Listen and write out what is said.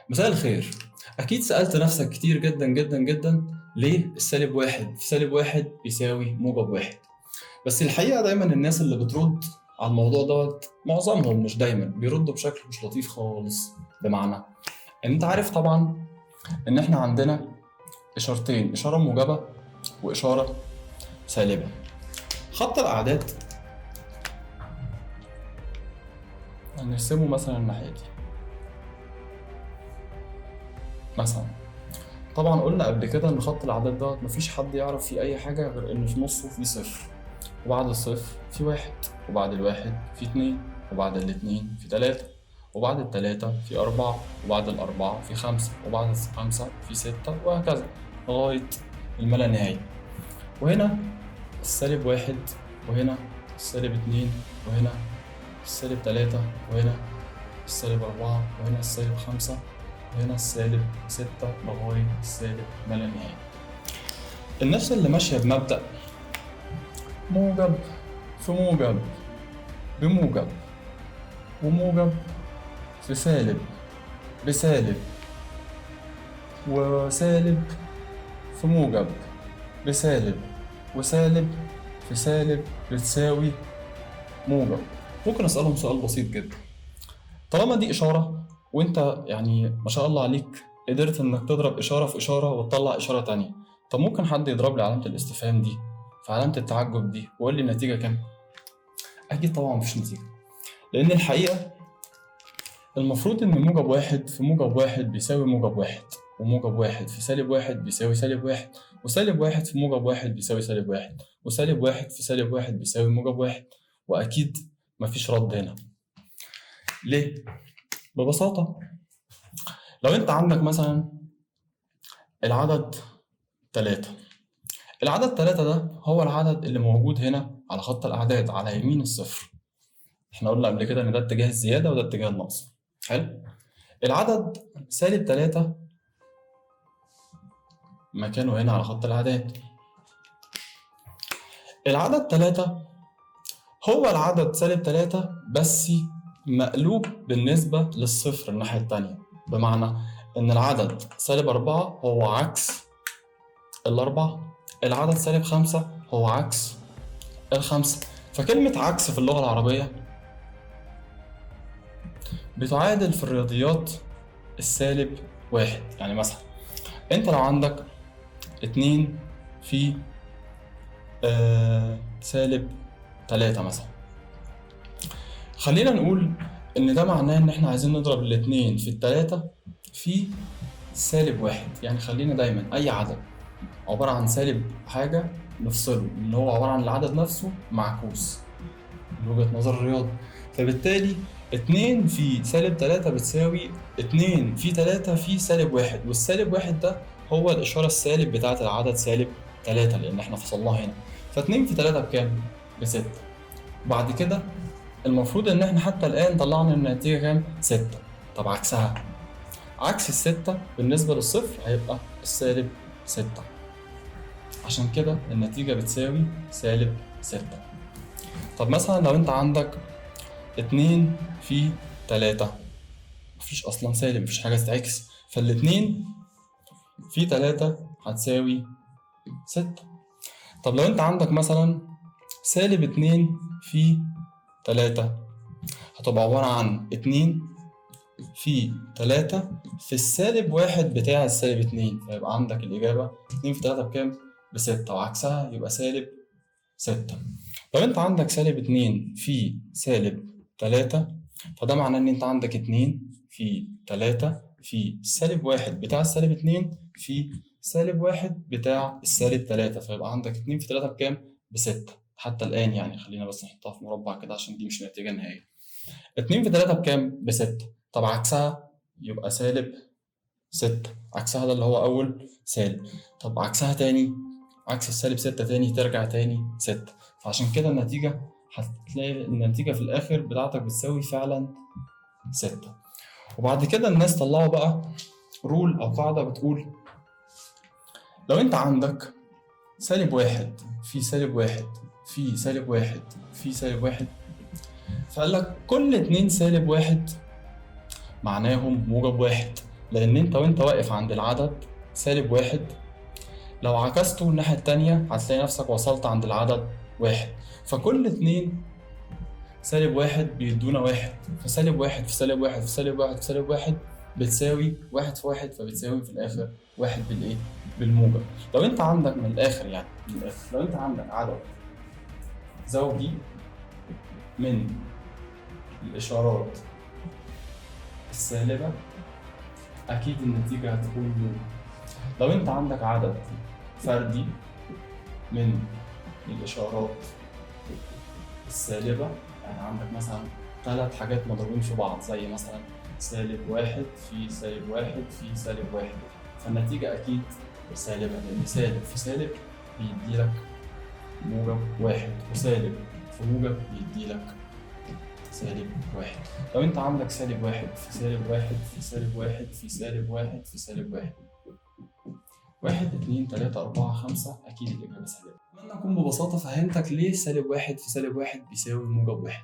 مساء الخير. أكيد سألت نفسك كتير جدا جدا جدا ليه السالب واحد في سالب واحد بيساوي موجب واحد. بس الحقيقة دايما الناس اللي بترد على الموضوع دوت معظمهم، مش دايما، بيردوا بشكل مش لطيف خالص. بمعنى إن أنت عارف طبعا إن إحنا عندنا إشارتين، إشارة موجبة وإشارة سالبة. خط الأعداد هنرسمه مثلا الناحية دي مثلا. طبعا قلنا قبل كده ان خط الاعداد دوت مفيش حد يعرف فيه اي حاجه غير ان في نصه في صفر، وبعد الصفر في واحد، وبعد الواحد في اتنين، وبعد الاتنين في تلاتة، وبعد التلاتة في أربعة، وبعد الأربعة في خمسة، وبعد الخمسة في ستة، وهكذا لغاية الملا نهاية. وهنا السالب واحد، وهنا السالب اتنين، وهنا السالب تلاتة، وهنا السالب أربعة، وهنا السالب خمسة، وهنا السالب ستة، لغاية السالب ما لا نهاية. الناس اللي ماشية بمبدأ موجب في موجب بموجب، وموجب في سالب بسالب، وسالب في موجب بسالب، وسالب في سالب بتساوي موجب. ممكن أسألهم سؤال بسيط جدا، طالما دي إشارة وانت يعني ما شاء الله عليك قدرت انك تضرب اشاره في اشاره وتطلع اشاره تانية، طب ممكن حد يضرب لي علامه الاستفهام دي في علامه التعجب دي ويقول لي النتيجه كام؟ اكيد طبعا مفيش نتيجه، لان الحقيقه المفروض ان موجب واحد في موجب واحد بيساوي موجب واحد، وموجب واحد في سالب واحد بيساوي سالب واحد، وسالب واحد في موجب واحد بيساوي سالب واحد، وسالب واحد في سالب واحد بيساوي موجب واحد. واكيد مفيش رد هنا. ليه؟ ببساطة لو انت عندك مثلا العدد 3، العدد 3 ده هو العدد اللي موجود هنا على خط الأعداد على يمين الصفر. احنا قلنا قبل كده ان ده اتجاه الزيادة وده اتجاه النقص. حلو؟ العدد سالب 3 مكانه هنا على خط الأعداد. العدد 3 هو العدد سالب 3 بس مقلوب بالنسبة للصفر الناحية التانية، بمعنى إن العدد سالب 4 هو عكس الأربعة، العدد سالب 5 هو عكس الخمسة. فكلمة عكس في اللغة العربية بتعادل في الرياضيات السالب واحد. يعني مثلا أنت لو عندك 2 في سالب 3 مثلا، خلينا نقول إن ده معناه إن إحنا عايزين نضرب الاتنين في التلاتة في سالب واحد. يعني خلينا دايما أي عدد عبارة عن سالب حاجة نفصله، إن هو عبارة عن العدد نفسه معكوس من وجهة نظر الرياضة. فبالتالي 2 في سالب 3 بتساوي 2 في 3 في سالب واحد، والسالب واحد ده هو الإشارة السالب بتاعة العدد سالب 3 لأن إحنا فصلناه هنا. فاتنين في 3 بكام؟ ب6. بعد كده المفروض ان احنا حتى الان طلعنا النتيجة كام؟ 6. طب عكسها، عكس الستة بالنسبة للصفر هيبقى السالب 6، عشان كده النتيجة بتساوي سالب 6. طب مثلا لو انت عندك 2 في 3، مفيش اصلا سالب، مفيش حاجة تتعكس، فالاتنين في 3 هتساوي 6. طب لو انت عندك مثلا سالب 2 في 3، هتبقى عبارة عن 2 في 3 في السالب واحد بتاع السالب 2، فيبقى عندك الإجابة 2 في 3 بكام؟ ب6، وعكسها يبقى سالب 6. لو أنت عندك سالب 2 في سالب 3، فده معناه إن أنت عندك 2 في 3 في سالب واحد بتاع السالب 2 في سالب واحد بتاع السالب 3، فيبقى عندك 2 في 3 بكام؟ ب6. حتى الآن يعني خلينا بس نحطها في مربع كده عشان دي مش النتيجة النهائية. 2 في 3 بكام؟ ب6. طب عكسها يبقى سالب 6، عكسها ده اللي هو أول سالب. طب عكسها تاني، عكس السالب 6 تاني، ترجع تاني 6. فعشان كده النتيجة هتلاقي النتيجة في الآخر بتاعتك بتساوي فعلا 6. وبعد كده الناس طلعوا بقى رول أو قاعدة بتقول لو أنت عندك سالب واحد في سالب واحد في سالب واحد في سالب واحد، فقال لك كل 2 سالب واحد معناهم موجب واحد. لأن أنت وأنت واقف عند العدد سالب واحد لو عكسته الناحية التانية هتلاقي نفسك وصلت عند العدد واحد، فكل اتنين سالب واحد بيدونا واحد، فسالب واحد في سالب واحد في سالب واحد في سالب واحد بتساوي واحد في واحد، فبتساوي في الآخر واحد بالإيه؟ بالموجب. لو أنت عندك من الآخر، يعني من الآخر لو أنت عندك عدد زوجي من الإشارات السالبة أكيد النتيجة هتكون موجب. لو أنت عندك عدد فردي من الإشارات السالبة، يعني عندك مثلا 3 حاجات مضروبين في بعض، زي مثلا سالب واحد في سالب واحد في سالب واحد، فالنتيجة أكيد سالبة، لأن سالب في سالب بيديلك موجب واحد، وسالب في موجب بيديلك سالب واحد. لو أنت عندك سالب واحد في سالب واحد في سالب واحد في سالب واحد في سالب واحد، 1 2 3 4 5، أكيد الإجابة سالب. أتمنى أكون ببساطة فهمتك ليه سالب واحد في سالب واحد بيساوي موجب واحد.